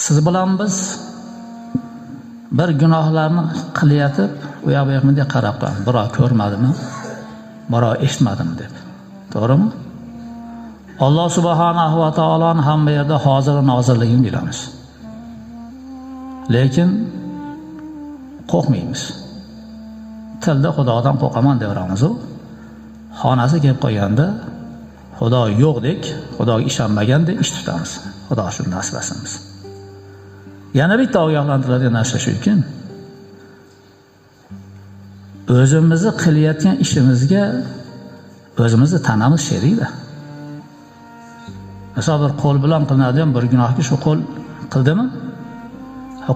Siz bilan biz bir gunohlarni qilyatib, u yoq bu yoq bunday qarab qo'yamiz. Birov ko'rmadimi? Birov eshitmadimi deb. To'g'rimi? Alloh subhanahu va taoloning hamma yerda hozir va nozirligini bilamiz. Lekin qo'rqmaymiz. Tilda Xudodan qo'rqaman deyveramiz-u. Xonasi kelib qolganda Xudo yo'qdek, Xudoga ishonmagandek ish tutamiz. Xudo shundan asrasin bizni. Yana bitta ogohlantiradigan narsa shuki, o'zimizni qilayotgan ishimizga o'zimizni tanamiz sherikda. Misol bir qo'l bilan qilinadigan bir gunohga shu qo'l qildimi?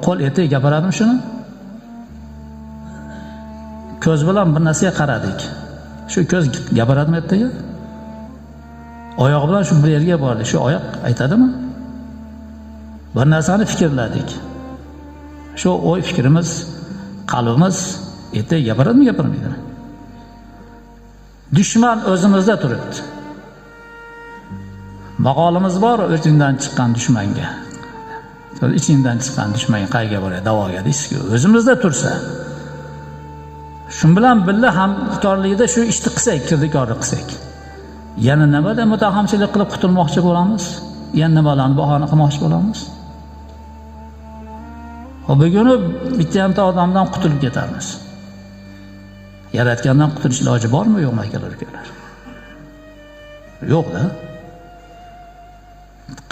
Qo'l ertaga gapiradimi shuni? Ko'z bilan bir narsaga qaradik. Shu ko'z gapiradimi ertaga? Oyoq bilan shu bir yerga bordik, shu oyoq aytadimi? Bir narsani fikrladik. Shu o'y fikrimiz, qalbimiz ertaga gapiradimi, gapirmaydimi? Dushman o'zimizda turibdi. Maqolimiz bor, o'zingdan chiqqan dushmanga. Ichingdan chiqqan dushmanga qayerga boradi, davoga deysiz-ku. O'zimizda tursa, shu bilan birga hamkorlikda shu ishni qilsak, kirdikorlik qilsak, yana nimada mutahamchilik qilib qutulmoqchi bo'lamiz? Yana nimalarni bahona qilmoqchi bo'lamiz? Hop, buguni bitta-bitta odamdan qutulib ketamiz. Yaratgandan qutulish iloji bormi, yo'qmi akalar, ukalar? Yo'q-da.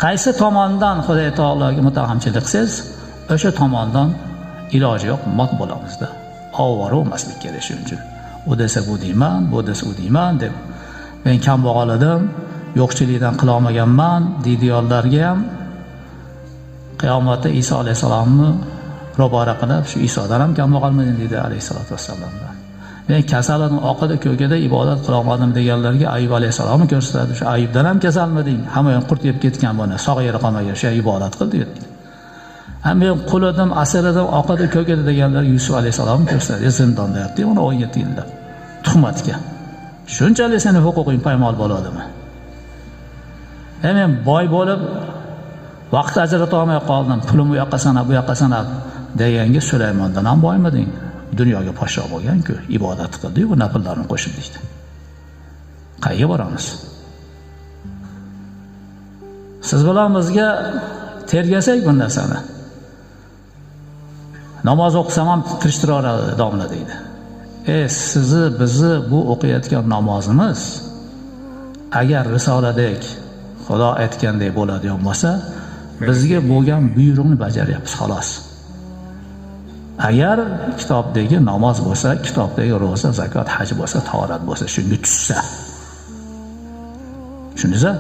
Qaysi tomondan Xudo taologa mutahamchilik qilsangiz, o'sha tomondan iloji yo'q, mot bo'lamizda. Ovora bo'lmaslik kerak shuning uchun. U desa bu deyman, bu desa u deyman deb men kambag'al edim, yo'qchilikdan qila olmaganman deydiganlarga ham qiyomatda Iso alayhissalomni ro'bara qilib, shu Isodan ham kambag'almiding deydi alayhissalatu vassalomdan. Men kasal edim, oqida ko'kida ibodat qila olmadim deganlarga Ayub alayhissalomni ko'rsatadi. Shu Ayubdan ham kasalmiding? Hamma ham qurt yeb ketgan buni, sog' yeri qolmagan, shu ibodat qil deydi. Ham men qul edim, asir edim, oqida ko'kida deganlar Yusuf alayhissalomni ko'rsatadi. Zindonda yotdi, uni 17 yillab tuhmatga. Shunchalik seni huquqing paymol bo'ladimi? Men boy bo'lib vaqt ajrata olmay qoldim, pulim u yoqqa sanab, bu yoqqa sanab deganga Sulaymondan ham boymiding? Dunyoga podsho bo'lgan-ku, ibodat qildi-yu, bu nafllarni qo'shib deydi. Qayerga boramiz? Siz bilan bizga tergasak bu narsani. Namoz o'qisam ham tirishtiraveradi domla deydi. Sizni bizni bu o'qiyotgan namozimiz agar risoladek Xudo aytgandek bo'ladigan bo'lsa, bizga bo'lgan buyruqni bajaryapmiz xolos. Agar kitobdagi namoz bo'lsa, kitobdagi ro'za, zakot, haj bo'lsa, tahorat bo'lsa, shunga tushsa. Tushundingizmi?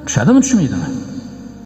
Tushadimi, tushmaydimi?